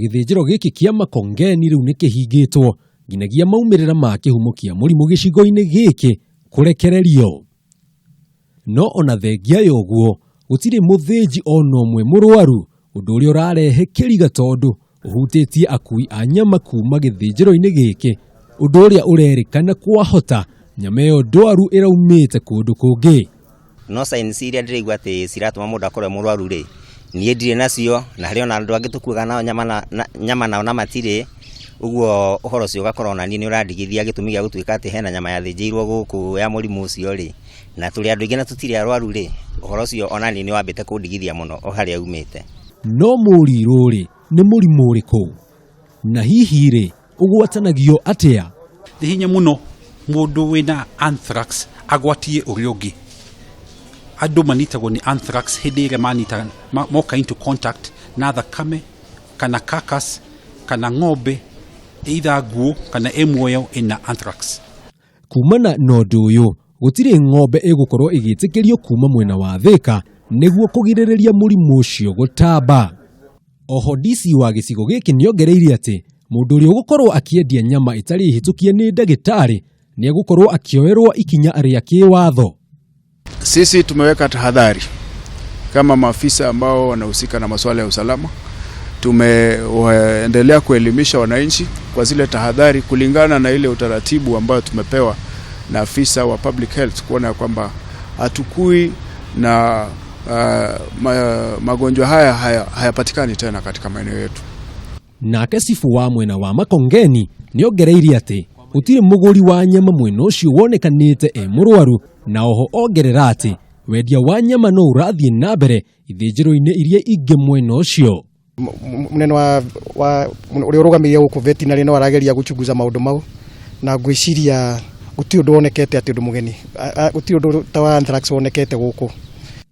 Gĩthĩnjĩro gĩkĩ kĩa Makongeni rĩu nĩ kĩhingĩtwo nginyagia maumĩrĩra ma kĩhumo kĩa mũrimũ gĩcigo-inĩ gĩkĩ kũrekererio. No ona thengia ya ũguo, gũtirĩ mũthĩnji ona ũmwe mũrwaru, ũndũ ũrĩa ũrarehe kĩriga tondũ ũhutĩtie akui a nyama kuma gĩthĩnjĩro-inĩ gĩkĩ, ũndũ ũrĩa ũrerĩkana kwahota nyama ĩyo ndwaru ĩraumĩte kũndũ kũngĩ. No signs iria ndĩraigua atĩ ciratũma mũndũ akorwo e mũrwaru rĩ, niĩ ndirĩ nacio, na harĩ ona andũ angĩ tũkuaga nao nyama na, na, nyama nao na matirĩ, ũguo ũhoro ũcio ũgakorwo ona niĩ nĩ ũrandigithia gĩtũmi gĩa gũtuĩka atĩ hena nyama yathĩnjĩirwo gũkũ ya mũrimũ ũcio rĩ, na tũrĩ andũ aingĩ na tũtirĩ arwaru rĩ, ũhoro ũcio ona niĩ nĩ wambĩte kũndigithia mũno o harĩa umĩte. No mũrirũ rĩ, nĩ mũrimũ ũrĩkũ? Na hihi rĩ, ũgwatanagio atĩa? Nĩ hinya mũno mũndũ wĩna anthrax agwatie ũrĩa ũngĩ. Andũ manyitagwo nĩ anthrax hĩndĩ ĩrĩa manyita moka into contact na thakame kana carcass kana ng'ombe either nguũ kana ĩ muoyo ĩna anthrax. Kumana na ũndũ ũyũ, gũtirĩ ng'ombe ĩgũkorwo ĩgĩtĩkĩrio kuma mwena wa Thĩka nĩguo kũgirĩrĩria mũrimũ ũcio gũtamba. Oho DC wa gĩcigo gĩkĩ nĩongereire atĩ mũndũ ũrĩa ũgũkorwo akĩendia nyama ĩtarĩ hĩtũkie nĩ ndagĩtarĩ nĩegũkorwo akĩoerwo ikinya rĩa kĩwatho. Sisi tumeweka tahadhari kama maafisa ambao wanahusika na masuala ya usalama. Tumeendelea kuelimisha wananchi kwa zile tahadhari kulingana na ile utaratibu ambayo tumepewa na afisa wa public health, kuona kwamba hatukui na magonjwa haya hayapatikani tena katika maeneo yetu. Nake cibu wa mwena wa Makongeni nĩongereire atĩ gũtirĩ mũgũri wa nyama mwena ũcio wonekanĩte e mũrwaru, na oho ongerera atĩ wendia wa nyama no ũrathiĩ na mbere ithĩnjĩro-inĩ iria ingĩ mwena ũcio. Munene wa ũrĩa ũrũgamĩrĩire gũkũ veterinary no arageria gũchunguza maũndũ mau, na ngwĩciria gũtirĩ ũndũ wonekete atĩ ũndũ mũgeni, gũtirĩ ũndũ ta wa anthrax wonekete gũkũ.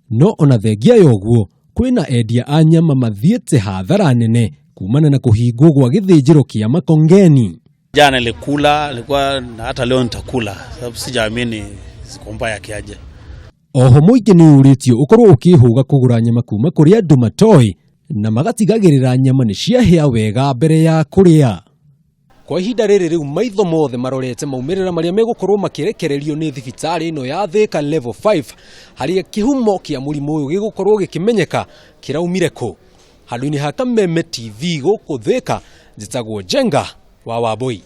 No ona thengia ya ũguo, kwĩna endia a nyama mathiĩte hathara nene kumana na kũhingwo gwa gĩthĩnjĩro kĩa Makongeni. Jana nilikula, nilikuwa hata leo nitakula sababu sijaamini ziko mbaya kiaje. Oho mũingĩ nĩ ũrĩtio ũkorwo ũkĩhũga kũgũra nyama kuma kũrĩ andũ matoĩ na magatigagĩrĩra nyama nĩ ciahĩa wega mbere ya kũrĩa. Kwa ihinda rĩrĩ rĩu maitho mothe marorete maumĩrĩra marĩa megũkorwo makĩrekererio nĩ thibitarĩ ĩno ya Thika Level 5, harĩa kĩhumo kĩa mũrimũ ũyũ gĩgũkorwo gĩkĩmenyeka kĩraumire kũ. Handũ-inĩ ha Kameme TV gũkũ Thika, njĩtagwo Njenga wa Wambui.